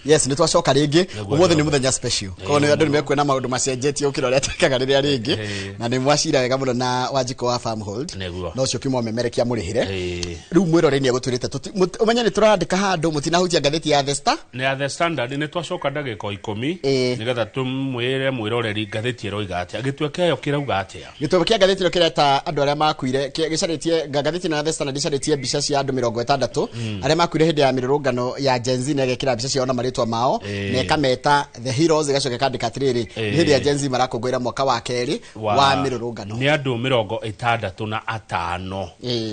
Yes, nĩ twacoka rĩngĩ. Nĩguo. Ũmũthĩ nĩ Nĩguo. mũthenya special, koguo nĩ andũ nĩ mekuona maũndũ macenjetie gũkĩra ũrĩa twĩkaga rĩrĩa rĩngĩ. Na nĩ mwacira wega mũno na Wanjikũ wa Farmhold. Na ũcio kiuma ũmemerekia mũrĩhĩre. Rĩu mwĩroreri nĩ egũtwĩrĩte ũmenye nĩ tũrandĩka handũ mũtinahutia ngathĩti ya The Star. Nĩ ya The Standard. Nĩ twacoka ndagĩka o 10 nĩgetha tũmwĩre mwĩroreri ngathĩti ĩroiga atĩa, gĩtwe kĩayo kĩrauga atĩa. Gĩtwe kĩa ngathĩti ĩno kĩreta andũ arĩa makuire, gĩcarĩtie ngathĩti ĩno ya The Standard ĩcarĩtie mbica cia andũ 60 arĩa makuire hĩndĩ ya mĩrũrũngano ya Gen Z, na ĩgekĩra mbica ciao na marĩtwa mao na ĩkameta the heroes, ĩgacoka ĩkandĩka atĩrĩrĩ, nĩ hĩndĩ ya Gen Z marakũngũĩra mwaka wa kerĩ wa mĩrũrũngano. Nĩ andũ 65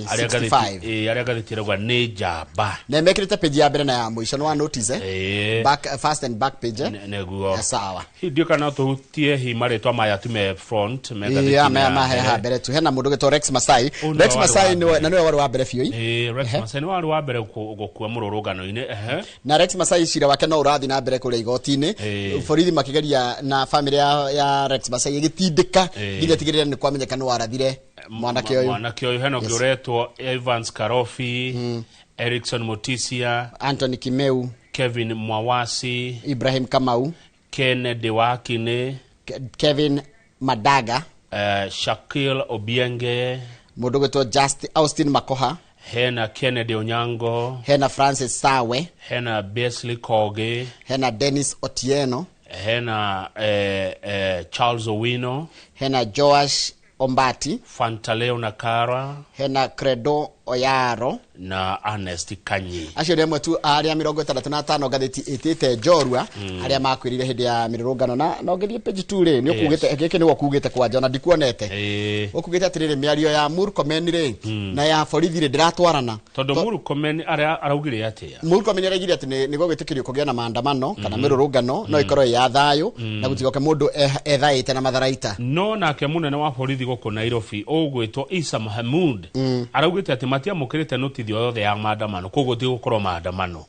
arĩa 65. Arĩa ngathĩti ĩrauga nĩ njamba. Na mekĩrĩte page ya mbere na ya mũico, nĩ wa notice, eh? Back, first and back page, eh? Nĩguo. Sawa. Hihi ndiũ kana no tũhutie hi marĩtwa maya tume front me Ya ngathĩti-inĩ maya ya mahe mbere. ha mbere tu hena mũndũ ũgĩtwo Rex Masai. Ũyũ nĩwe Rex warĩ Masai wa nĩwe mbere. na nĩwe warĩ wa mbere biũ. Rex Masai nĩ warĩ wa mbere gũkua mũrũrũngano-inĩ, ehe. Na Rex Masai cira wake no ũrathiĩ na mbere kũrĩa igoti-inĩ. Borithi makĩgeria na family ya Rex Masai ĩgĩtindĩka nginya tigĩrĩre nĩ kwamenyeka nĩ warathire mwanake ũyũ. Mwanake ũyũ. Hena ũngĩ ũretwo Evans Karofi, Erikson Mutisia, Anthony Kimeu, Kevin Mwawasi, Ibrahim Kamau, Kennedy Wakini, Kevin Madaga, Shakil Obienge, mũndũ ũgwĩtwo Just Austin Makoha, hena Kennedy Onyango, hena Francis Sawe, hena Besley Kogi, hena Dennis Otieno, hena Charles Owino, hena Joash Ombati, Fantaleo Nakara, hena Credo Oyaro na Ernest Kanyi. Acio nĩ amwe tu arĩa 65 ngathĩti ĩtĩte njorua arĩa makwĩrire hĩndĩ ya mĩrũrũngano. Na ũngĩthiĩ page 2 rĩ, nĩ ũkugĩte gĩkĩ nĩguo ũkugĩte kwanja ona ndikuonete. Ũkugĩte atĩrĩrĩ, mĩario ya Murkomen rĩ na ya borithi rĩ ndĩratwarana. Tondũ Murkomen arĩa araugire atĩa? Murkomen araugire atĩ nĩ gũgwĩtĩkĩrio kũgĩa na maandamano kana mĩrũrũngano no ĩkorwo ĩ ya thayũ na gũtigoke mũndũ ethaĩte na matharaita. No nake munene wa borithi gũkũ Nairobi ũgwĩtwo Isa Mahamud araugĩte atĩ matiamũkĩrĩte notithi o yothe ya maandamano, koguo ti gũkorwo maandamano.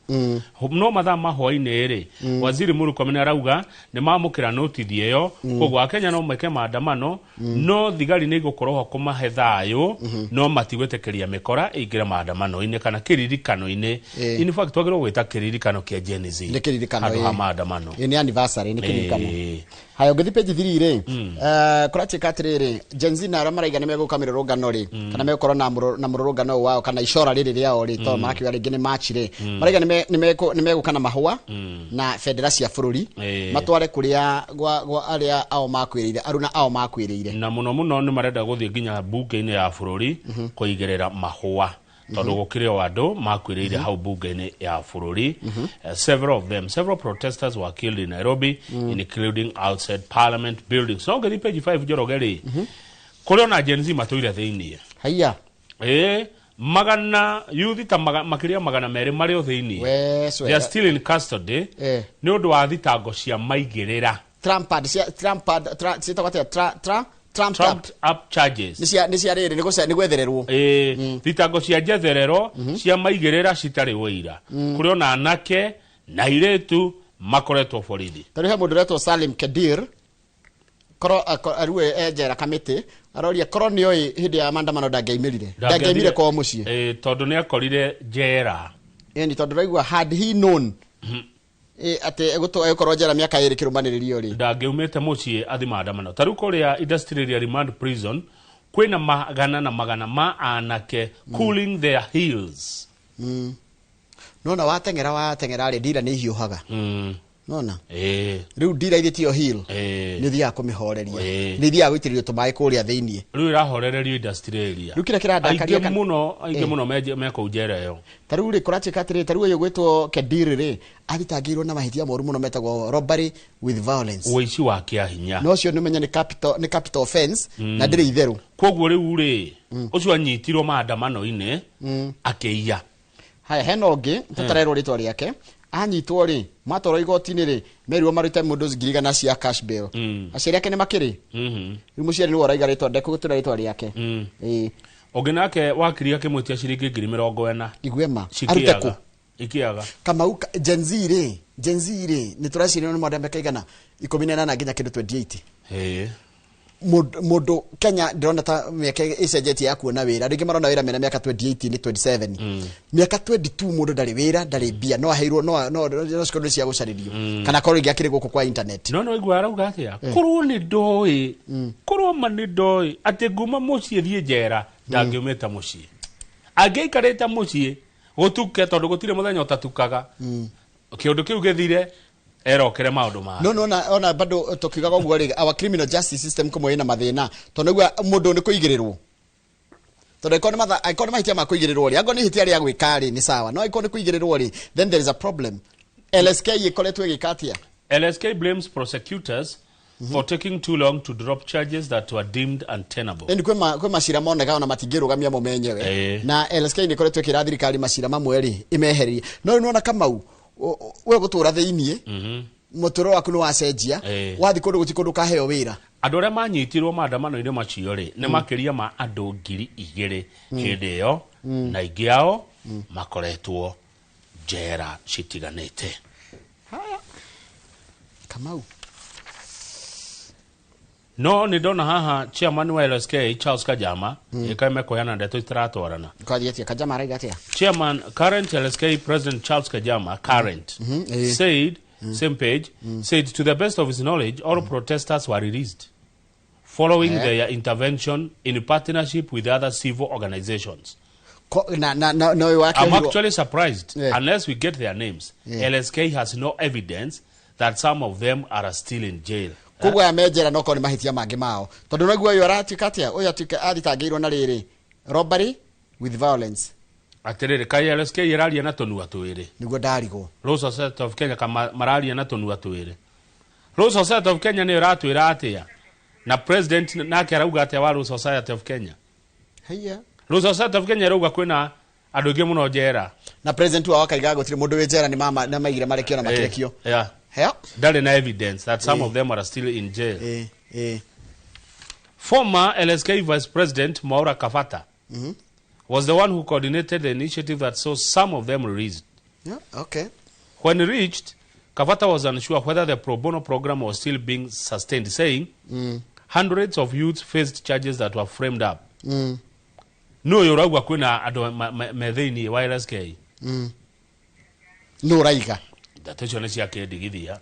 No mathaa ma hwaĩ-inĩ rĩ, waziri Murkomen arauga nĩ mamũkĩra notithi ĩyo, koguo akenya no meke maandamano, no thigari nĩ igũkorwo ho kũmahe thayũ, no matigwĩtĩkĩria mĩkora ĩingĩre maandamano-inĩ kana kĩririkano-inĩ. In fact, twagĩrĩirwo gwĩta kĩririkano kĩa Gen Z Nĩ kĩririkano, handũ ha maandamano. Ĩ, nĩ anniversary, nĩ kĩririkano. Haya, ũngĩthiĩ page 3 rĩ, kũratuĩka atĩrĩrĩ, Gen Z na arĩa maraiga nĩ megũka mĩrũrũngano rĩ, kana megũkorwo na mũrũrũngano ũyũ wao kana icora rĩrĩ rĩao rĩ, tondũ marakiuga rĩngĩ nĩ March rĩ, maraiga nĩ megũka na mahũa na bendera cia bũrũri matware kũrĩa gwa arĩa ao makuĩrĩire, aruna ao makuĩrĩire. Na mũno mũno nĩ marenda gũthiĩ nginya bunge-inĩ ya bũrũri kũigĩrĩra mahũa, tondũ gũkĩrĩ o andũ makuĩrĩire hau bunge-inĩ ya bũrũri. Several of them, several protesters were killed in Nairobi, including outside parliament buildings. No ngĩthiĩ page 5, Njoroge rĩ, kũrĩ ona Gen Z matũire thĩiniĩ. Haiya. Ĩĩ, magana yuthi ta makĩria 200 marĩ o thĩiniĩ. We. They are still in custody nĩ ũndũ wa thitango cia maigĩrĩra. Trumpad cia Trumpad ciĩtagwo atĩa, tra tra Trump trumped up charges. Nĩ cia rĩrĩ nĩ gwethererwo. Ĩĩ, thitango cia njetherero cia maigĩrĩra citarĩ ũira, kũrĩ ona anake na airĩtu makoretwo borithi. Tarĩu he mũndũ ũretwo Salim Kedir, korwo rĩu e njera kamĩtĩ, aroria korwo nĩ oĩ hĩndĩ ya maandamano ndangĩaimĩrire kwao mũciĩ. Ĩĩ, tondũ nĩ akorire njera. Ĩni, tondũ raigua had he known atĩ egũkorwo njera mĩaka 2 kĩrũmanĩrĩrio rĩ, ndangĩumĩte mũciĩ athi maandamano. Ta rĩu kũrĩa Industrial Area Remand Prison kwĩna magana na magana ma anake cooling their heels. Nona wateng'era wateng'era rĩ, ndira nĩ ihiũhaga. Nona rĩu ndira ithe tiyo heel, nĩ ũthiaga kũmĩhoreria, nĩ ithiaga gũitĩrĩrio tũmaĩ kũrĩa thĩiniĩ. Rĩu ĩrahorererio industrial area. Rĩu kĩrĩa kĩrandakaria aingĩ mũno, aingĩ mũno me kũu njera ĩyo. Ta rĩu rĩ, kũratuĩka atĩrĩrĩ, ta rĩu ũyũ gwĩtwo Kedir rĩ, athitangĩirwo na mahĩtia moru mũno metagwo robbery with violence. Ũici wa kĩa hinya. Na ũcio nĩ ũmenye nĩ capital offense na ndĩrĩ itherũ. Koguo rĩu rĩ, ũcio anyitirwo maandamano-inĩ akĩiya. Haya, hena ũngĩ tũtarerwo rĩtwa rĩake, anyitwo rĩ, matwarwo igoti-inĩ rĩ, merirwo marute mũndũ 100,000 cia cash bail. Aciari ake nĩ makĩrĩ. Rĩu mũciari nĩwe ũraiga rĩtwa, ndekũgũtũra rĩtwa rĩake. Ĩĩ. Ũngĩ nake wakiri akĩmwĩtia ciringi 40,000. Igue ma arute kũ? Cikĩaga, ikiaga. Kamau Gen Z rĩ, Gen Z rĩ, nĩ tũraciria nĩ mwanda mĩaka igana 18 nginya kĩndũ 28. Mũndũ Kenya ndĩrona ta mĩaka ĩcenjetie ya kuona wĩra. Rĩngĩ marona wĩra mena mĩaka 28 nĩ 27, mĩaka 22, mũndũ ndarĩ wĩra, ndarĩ mbia, no aheirwo no cikorwo nĩ cia gũcarĩrio kana korwo rĩngĩ akĩrĩ gũkũ kwa internet. No igua arauga atia, korwo nĩ ndoĩ, korwo ma nĩ ndoĩ atĩ nguma mũciĩ thiĩ njera, ndangĩumĩte mũciĩ, angĩikarĩte mũciĩ gũtuke, tondũ gũtirĩ mũthenya ũtatukaga, kĩũndũ kĩu gĩthire, erokere maũndũ make. No ona bado tukiugaga ũguo rĩ, our criminal justice system kũmwe ĩna mathĩna, tondũ nĩguo mũndũ nĩ kũigĩrĩrwo, tondũ angĩkorwo nĩ angĩkorwo nĩ mahĩtia ma kũigĩrĩrwo rĩ, angĩkorwo nĩ ihĩtia rĩa gwĩka rĩ, nĩ sawa, no angĩkorwo nĩ kũigĩrĩrwo rĩ, then there is a problem. LSK ĩkoretwo ĩgĩka atĩa? LSK blames prosecutors for taking too long to drop charges that were deemed untenable. Ĩni kwĩ macira monekaga ona matingĩrũgamia mo menyewe. Na LSK nĩ ĩkoretwo ĩkĩra thirikari macira mamwe rĩ ĩmehererie, no rĩu nĩwona Kamau, we gũtũra thĩiniĩ, mũtũrĩre waku nĩ wacenjia. Wathiĩ kũndũ gũtirĩ kũndũ ũkaheo wĩra. Andũ arĩa manyitirwo maandamano-inĩ macio rĩ, nĩ makĩria ma andũ 2000 hĩndĩ ĩyo, na aingĩ ao makoretwo njera citiganĩte. Haya, Kamau. No nĩ ndona haha chairman wa LSK Charles Kajama ĩkae mekũheana ndeto itiratwarana. Kwathiĩ atĩa? Kajama araiga atĩa? Chairman, current LSK president Charles Kajama, current, said, same page, said to the best of his knowledge, all protesters were released following their intervention in partnership with other civil organizations. Na ũyũ wake I'm actually surprised. Unless we get their names, LSK has no evidence that some of them are still in jail. Koguo aya menjera no korwo nĩ mahĩtia mangĩ mao, tondũ naguo ũyũ aratuĩka atĩa, ũyũ atuĩka athitangĩirwo na rĩrĩ, robbery with violence. Atĩrĩrĩ, kaĩ LSK ĩraria na tũnua twĩrĩ? Nĩguo ndarigwo. Law Society of Kenya kama mararia na tũnua twĩrĩ. Law Society of Kenya nĩyo ĩratwĩra atĩa, na president nake arauga atĩa wa Law Society of Kenya? Haiya. Law Society of Kenya ĩrauga kwĩna andũ aingĩ mũno njera. Na president wao akaiga gũtirĩ mũndũ wĩ njera, nĩ mama nĩ maigire marekio na makirekio. Hea. Ndarĩ na evidence that some of them are still in jail. Eh, eh. Former LSK Vice President Maura Kafata was the one who coordinated the initiative that saw some of them released. When reached, Kavata was unsure whether the pro bono program was still being sustained, saying hundreds of youths faced charges that were framed up. No ũyũ ũrauga kwĩna andũ me thĩiniĩ wa LSK. Nũ ũraiga? Ndeto icio nĩ cia kĩndigithia.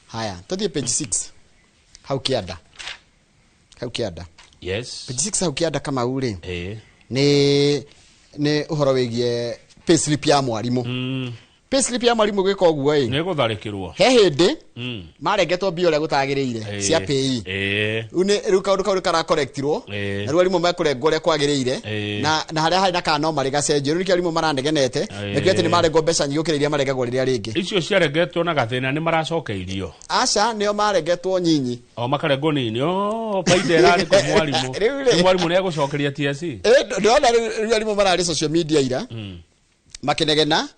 Haya, tũthiĩ page 6 hau kĩanda, hau kĩanda. Page 6 hau kĩanda, Kamau rĩ, nĩ ũhoro wĩgiĩ payslip ya mwarimũ. Payslip ya mwarimũ gwĩka ũguo ĩ, Nĩ gũtharĩkĩrwo. He hĩndĩ marengetwo mbia ũrĩa gũtagĩrĩire cia pay. Rĩu kaũndũ kau nĩ karakorektirwo, na rĩu arimũ mekũrengwo ũrĩa kwagĩrĩire, na harĩa harĩ na kana no marĩ gacenjio. Rĩu nĩkĩo arimũ maranegenete, nĩkĩo atĩ nĩ marengwo mbeca nyingĩ gũkĩra iria marengagwo rĩrĩa rĩngĩ. Icio ciarengetwo na gathĩna nĩ maracokeirio. Aca, nĩo marengetwo nyinyi. O makarengwo nini, o baida ĩrarĩ kwa mwarimũ. Rĩu rĩ. Rĩu mwarimũ nĩ egũcokeria TSC. Ndĩrona rĩu arimũ mararĩ social media ira makinegena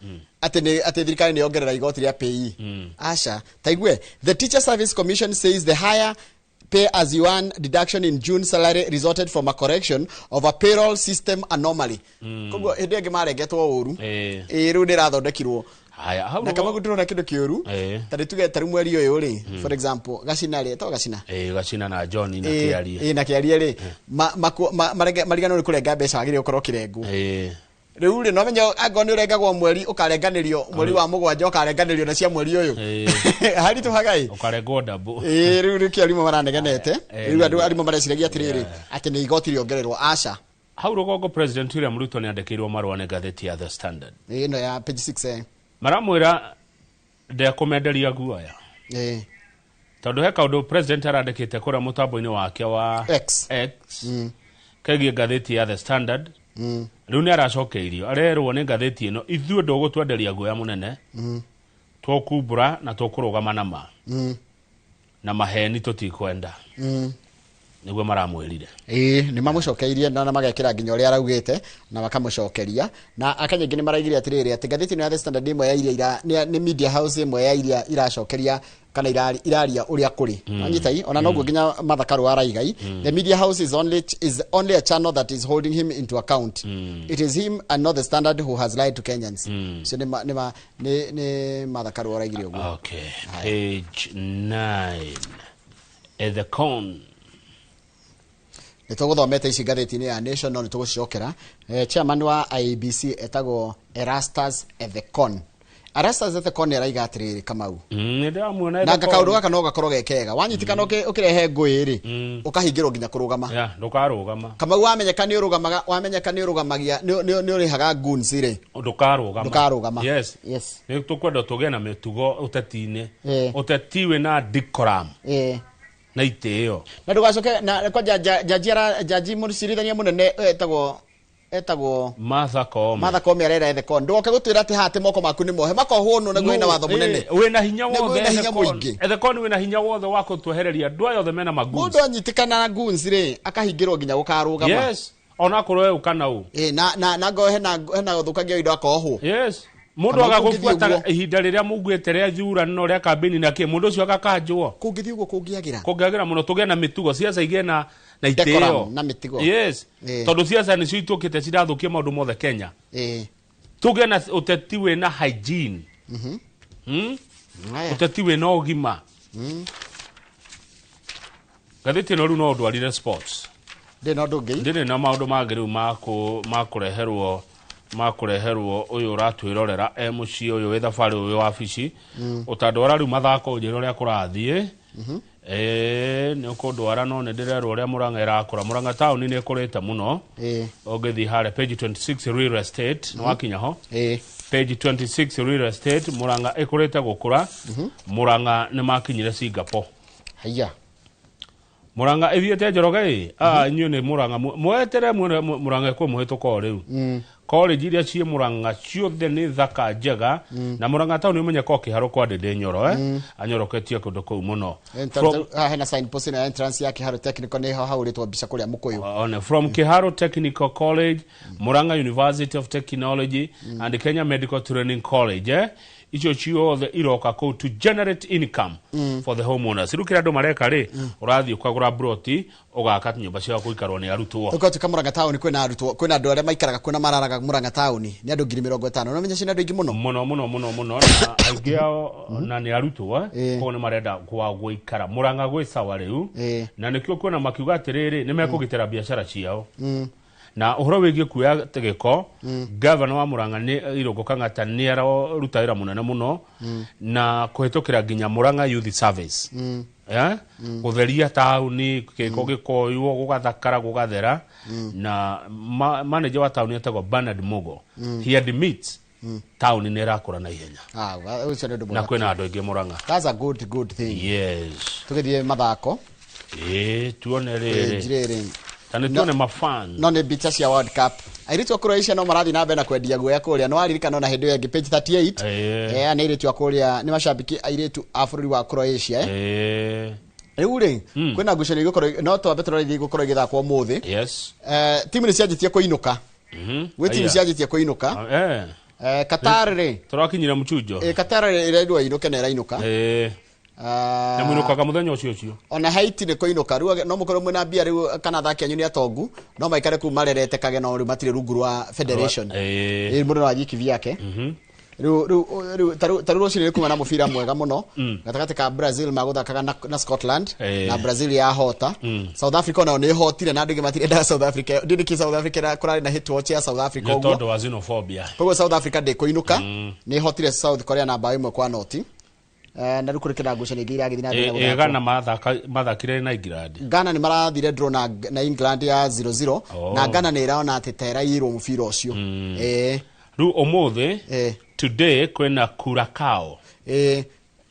atĩ nĩ atĩ thirikari nĩ yongerera igoti rĩa PAYE. Aca, taigue, the Teacher Service Commission says the higher pay as you earn deduction in June salary resulted from a correction of a payroll system anomaly. Koguo hĩndĩ ĩngĩ marengetwo ũru. Ĩ rĩu nĩ ĩrathondekirwo. Haya, hau Na kama ndĩrona kĩndũ kĩũru, ta rĩ tuge ta rĩu mweri ũyũ rĩ, for example, Gacina rĩ, to Gacina. Gacina na John na Kĩarie. Ĩ, na Kĩarie rĩ, mariganĩrwo nĩ kũrenga mbeca wagĩrĩire gũkorwo ũkĩrengwo. Rĩu rĩ, no menye angorwo nĩ ũrengagwo mweri, ũkarenganĩrio mweri wa mũgwanja, ũkarenganĩrio na cia mweri ũyũ. Haritũhaga ĩ. Ũkarengwo double. Ĩ, rĩu nĩkĩo arimũ maranegenete. Rĩu andũ arimũ mareciragia atĩrĩrĩ, atĩ nĩ igoti rĩongererwo, aca. Hau rũgongo President William Ruto nĩ andĩkĩirwo marũa nĩ ngathĩti ya The Standard. Ĩ, ĩno ya page 6. Maramwĩra ndekũmenderia guoya. Tondũ he kaũndũ president arandĩkĩte kũrĩa mũtambo-inĩ wake wa X. X kegiĩ ngathĩti ya The Standard. Rĩu nĩ aracokeirio, arerwo nĩ ngathĩti ĩno, ithuĩ ndũgũtwenderia guoya mũnene, tũkumbũra na tũkũrũgama na ma na maheni tũtikwenda. Nĩguo maramwĩrire. Ĩĩ, nĩ mamũcokeirie na magekĩra nginya ũrĩa araugĩte na makamũcokeria, na akenya aingĩ nĩ maraigire atĩrĩrĩ, atĩ ngathĩti ĩno ya The Standard nĩ ĩmwe ya iria nĩ media house ĩmwe ya iria iracokeria kana iraria ũrĩa kũrĩ. Anyita i ona noguo nginya Martha Karua araiga i the media house is only a channel that is holding him into account. It is him and not The Standard who has lied to Kenyans. So nĩ Martha Karua araigire ũguo. Okay, page 9, at the con. Nĩ tũgũthomete ici ngathĩti-inĩ ya Nation, no nĩ tũgũcicokera. Chairman wa IEBC etagwo Erastus Ethekon. Erastus Ethekon araiga atĩrĩrĩ, Kamau, Nĩ ndĩramuona. Na kaũndũ gaka no gakorwo ge kega. Wanyitikana ũkĩrehe ngũĩ rĩ, ũkahingĩrwo nginya kũrũgama. Ya, ndũkarũgama. Kamau, wamenyeka nĩ ũrũgamaga, wamenyeka nĩ ũrũgamagia, nĩ ũrĩhaga goons rĩ, ndũkarũgama. Ndũkarũgama. Yes. Yes. Nĩ tũkwenda tũgĩe na mĩtugo ũteti-inĩ. Eh. Ũteti wĩna decorum na itĩo. Na ndũgacoke na kwanja jaji ara jaji mũcirithania mũnene etagwo Martha Koome. Martha Koome arera Ethekon, ndũgoke gũtwĩra atĩ haha atĩ moko maku nĩ mohe, makohwo nũ naguo wĩna watho mũnene. Wĩna hinya Nĩguo wothe. wĩna hinya Ethekon. mũingĩ. Ethekon, wĩna hinya wothe wa kũtwehereria andũ aya othe mena magoons. Mũndũ anyitĩkana na goons rĩ, akahingĩrwo nginya gũkarũgama. Yes, onakorwo we ũkana ũ. Na ngo hena ũthũkangia wa indo akohwo. Yes, mũndũ Kana kũngĩthiĩ agagũbuata ũguo. ihinda rĩrĩa muguĩte rĩa thurano, rĩa kambĩni na kĩ, mũndũ ũcio agakanjwo. Kũngĩthiĩ ũguo kũngĩagĩra. Kũngĩagĩra mũno tũgĩe na mĩtugo, ciaca igĩe na itĩo. Decorum na mĩtugo. Yes. Eh. Tondũ ciaca nĩcio ituĩkĩte cirathũkia maũndũ mothe Kenya. Tũgĩe na ũteti wĩna hygiene. Haya. Ũteti wĩna ũgima. Ngathĩti ĩno rĩu no ũndwarire sports. Ndĩ na ũndũ ũngĩ. Ndĩrĩ na maũndũ mangĩ rĩu makũreherwo ũyũ ũratwĩrorera e mũciĩ, ũyũ wĩ thabarĩ, ũyũ wĩ wabici. Ũtandwara rĩu mathako, ũnjĩre ũrĩa kũrathiĩ. Ĩĩ, nĩ ũkũndwara, no nĩ ndĩrerwo ũrĩa Mũrang'a ĩrakũra. Mũrang'a taũni nĩ ĩkũrĩte mũno. Ũngĩthiĩ harĩa page 26, real estate, nĩ wakinya ho? Ĩĩ. Page 26, real estate, Mũrang'a ĩkũrĩte gũkũra. Mũrang'a nĩ makinyire Singapore. Haiya. Mũrang'a ĩthiĩte Njoroge ĩ. Ah, inyuĩ nĩ Mũrang'a mwetere muone Mũrang'a ĩkũ mũhĩtũka o rĩu. College iria ciĩ Mũrang'a ciothe nĩ thaka njega, na Mũrang'a taũni ũmenye ko kĩharo kwa Ndĩndĩ Nyoro, anyoroketie kũndũ kũu mũno. Haha hena signpost na entrance ya Kiharu Technical, nĩho hahũrĩtwo mbica kũrĩa Mũkũyũ. One from Kiharu Technical College, Murang'a University of Technology and Kenya Medical Training College, icio ciothe iroka kũu to generate income for the homeowners. Rĩu kĩrĩa andũ mareka rĩ, ũrathiĩ ũkagũra broti, ũgaka nyũmba cia gũikarwo nĩ arutwo. Tũkorwo Murang'a taũni kwĩna arutwo, kwĩna andũ arĩa maikaraga kwĩna mararaga Murang'a taũni nĩ andũ 50,000. No menya cio nĩ andũ aingĩ mũno. Mũno mũno mũno mũno, na aingĩ ao na nĩ arutwo, koguo nĩ marenda kwa gũikara Murang'a gwĩ sawa rĩu. Na nĩkĩo kuona makiuga atĩrĩrĩ, nĩ mekũgitĩra biacara ciao. Na ũhoro wĩgiĩ kuoya gĩko, gavana wa Murang'a nĩ Irũngũ Kang'ata nĩ araruta wĩra mũnene mũno na kũhĩtũkĩra nginya Murang'a Youth Service. Gũtheria taũni, gĩko gĩkoywo, gũgathakara, gũgathera. Na manager wa taũni etagwo Bernard Mugo, he admits taũni nĩ ĩrakũra na ihenya. Ah, ũcio nĩ ũndũ Na mwega. kwĩna andũ aingĩ Murang'a. That's a good good thing. Yes. Tũgĩthiĩ mathako. Ĩĩ, tuone rĩrĩ. Njirĩrĩ. Ta nĩ tuone mafan. No nĩ mbica cia World Cup. Airĩtu a Croatia no marathiĩ na mbere na kwendia guoya kũrĩa. No waririkana ona hĩndĩ ĩyo ĩngĩ, page 38. Nĩ airĩtu a kũrĩa, nĩ macambĩki airĩtu a bũrũri wa Croatia. Rĩu rĩ, kwĩna ngucanio igũkorwo, no twambe tũrore iria igũkorwo igĩthakwo ũmũthĩ. Timu nĩ cianjĩtie kũinũka. Gwĩ timu Aya. cianjĩtie kũinũka. Qatar rĩ, Tũrakinyire mchujo. Qatar rĩ, ĩrerirwo ĩinũke na ĩrainũka. Na mũinũkaga mũthenya ũcio ũcio. Ona Haiti nĩ kũinũka rĩu. No mũkorwo mwĩna mbia rĩu kana athaki anyu nĩ atongu, no maikare kũu marerete kage, no rĩu matirĩ rungu rwa federation. Mũndũ no athiĩ kivyake. Rĩu ta rĩu rũcinĩ nĩ kuma na mũbira mwega mũno gatagatĩ ka Brazil magũthakaga na Scotland. Na Brazil yahota. South Africa onao nĩ ĩhotire, na andũ aingĩ matirendaga South Africa. Ndiũ nĩkĩ South Africa kũrarĩ na hate watch ya South Africa Nĩ ũguo. tondũ wa xenophobia. Koguo South Africa ndĩkũinũka, nĩ ĩhotire South Korea na bao 1-0. Na rĩu kũrĩ kĩna ngucanio ingĩ iragĩthiĩ na mbere na gũthakwo. Ghana mathakire na England. Ghana nĩ marathire draw na England ya 0-0. Oh. Na Ghana nĩ ĩrona atĩ ta ĩraiyĩrwo mũbira ũcio. Rĩu ũmũthĩ, today kwĩna Curacao. Ĩ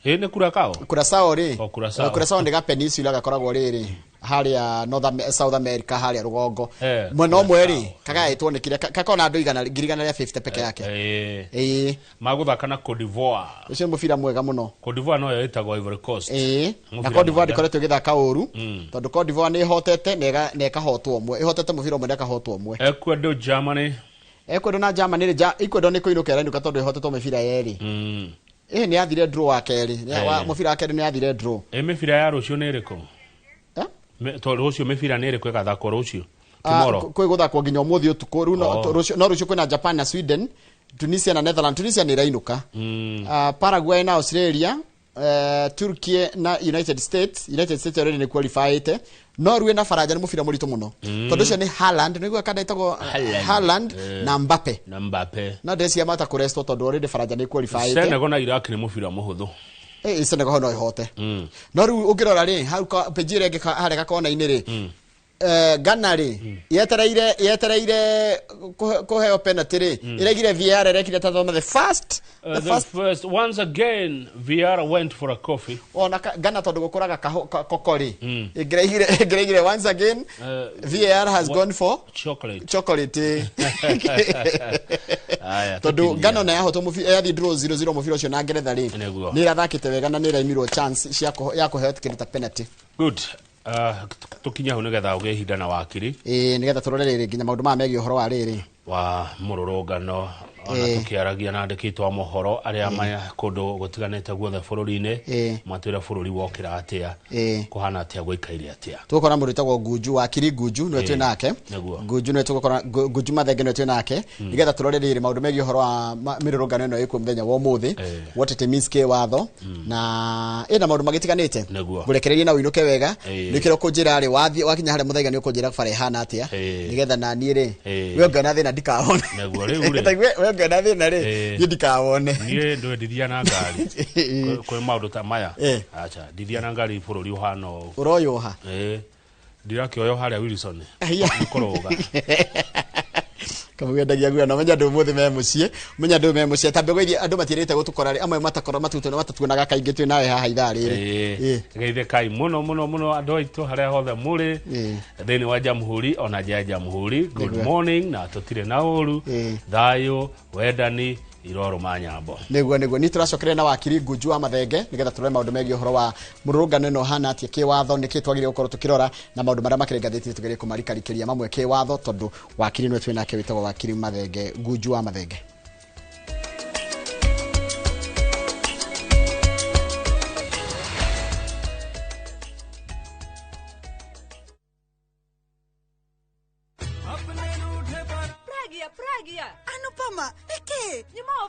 nĩ Curacao? Curacao rĩ. Oh, Curacao. Curacao nĩ ga peninsula gakoragwo rĩrĩ harĩa South America, harĩa rũgongo. Mwena ũmwe rĩ, kagaĩtwo nĩ kĩrĩa gakoragwo na andũ 150,000 peke yake. Magũthaka na Cote d'Ivoire. Ũcio nĩ mũbira mwega mũno. Cote d'Ivoire noyo ĩtagwo Ivory Coast. Na Mũbira Cote d'Ivoire mwega. ndĩkoretwo ĩgĩthaka ũru, tondũ Cote d'Ivoire nĩ ĩhotete na ĩkahotwo ũmwe, ĩhotete mũbira ũmwe na ĩkahotwo ũmwe. Ecuador, Germany. Ecuador na Germany rĩ, Ecuador nĩ kũinũka ĩrainũka tondũ ĩhotetwo mĩbira yerĩ. Ĩĩ, nĩ yathire draw wa kerĩ. Mũbira wa kerĩ nĩ yathire draw. Ĩ mĩbira ya rũciũ nĩ ĩrĩkũ? Eh? To rũciũ mĩbira nĩ ĩrĩkũ ĩgathakwo rũciũ? Ah, Tomorrow. kwĩ gũthakwo nginya ũmũthĩ ũtukũ rĩu Oh. no rũciũ kwĩna Japan na Sweden, Tunisia na Netherlands. Tunisia nĩ ĩrainũka. Ah, Paraguay na Australia. Turkey na United States. United States already nĩ qualified, Norway na Faranja nĩ mũbira mũritũ mũno, tondũ ũcio nĩ Haaland, nĩguo kana ĩtagwo Haaland. Haaland na Mbappe. Na Mbappe. No ndĩreciria mata kũrestwo tondũ already Faranja nĩ qualified. Senegal na Iraq nĩ mũbira mũhũthũ. Senegal hau no ĩhote, no rĩu ũngĩrora rĩ hau page ĩrĩa ĩngĩ harĩa gakona-inĩ rĩ, Ghana rĩ yetereire kũheo penalty rĩ, ĩregire VAR, ĩrekire ta thoma the first the the first first, once again VR went for a coffee. Ona Ghana tondũ gũkũraga koko rĩ, ĩngĩraigire once again VAR has gone for chocolate. Chocolate. Aya, tondũ tũkinyie. Ghana ona yahotwo yathiĩ draw 0-0 mũbira ũcio na Ngeretha rĩ, Nĩguo. nĩ ĩrathakĩte wega na nĩ ĩraimirwo chance cia ya kũheo kĩndũ ta penalty. Good. Tũkinye hau nĩgetha ũgĩe ihinda na wakiri. Ĩĩ, nĩgetha tũrore rĩrĩ nginya maũndũ maya megiĩ ũhoro wa rĩrĩ wa mũrũrũngano, ona tũkĩaragia na andĩki a mohoro arĩa maya kũndũ gũtiganĩte guothe bũrũri-inĩ, matwĩre bũrũri wokĩra atĩa, kũhana atĩa, gũikaire atĩa. Tũgũkora mũndũ wĩtagwo Ngunju, wakiri Ngunju nĩwe twĩ nake. Nĩguo. Ngunju nĩwe tũgũkora, Ngunju Mathenge nĩwe twĩ nake, nĩgetha tũrore rĩrĩ maũndũ megiĩ ũhoro wa mĩrũrũngano ĩno ĩkuo mũthenya wa ũmũthĩ, what it means kĩwatho na ĩna maũndũ magĩtiganĩte. Nĩguo. Ngũrekererie na ũinũke wega. Nĩkĩo kũnjĩra rĩ wathiĩ wakinya harĩa mũthaiga nĩ ũkũnjĩra bara ĩhana atĩa, nĩgetha naniĩ rĩ we ũngĩona thĩna ndikawone. Nĩguo, rĩu rĩ. Ta we ũngĩona thĩna rĩ, niĩ ndikawone. Niĩ ndũĩ ndithia na ngari. Kwĩ maũndũ ta maya. Acha ndithia na ngari bũrũri ũhana ũũ. Ũroyũha. Ndirakĩoywo harĩa Wilson. Aya. Nĩ kũrũga. Kamau endagia guoya na menya andũ ũmũthĩ me mũciĩ, menya andũ me mũciĩ ta mbegũ iria andũ matiĩrĩte gũtũkora rĩ, amwe matakora matutu matatuonaga kaingĩ twĩ nawe haha ithaa rĩrĩ. Geithĩkai mũno mũno mũno andũ aitũ harĩa hothe mũrĩ thĩinĩ wa jamhuri ona nja ya jamhuri. Good Nĩguo. morning, na tũtirĩ na ũru. Thayũ, wendani irorũma nyambo. Nĩguo nĩ tũracokereria na wakiri Ngunju wa Mathenge nĩgetha tũrore maũndũ megiĩ ũhoro wa mũrũrũngano ĩno hana atĩa kĩwatho, nĩkĩ twagĩrĩire gũkorwo tũkĩrora na maũndũ marĩa makĩrĩ ngathĩti tũgerie kũmarikarikĩria mamwe kĩwatho, tondũ wakiri nĩwe twĩ nake wĩtagwo wakiri Mathenge, Ngunju wa Mathenge. Pragya, Pragya. Anupama, niki? Nyuma.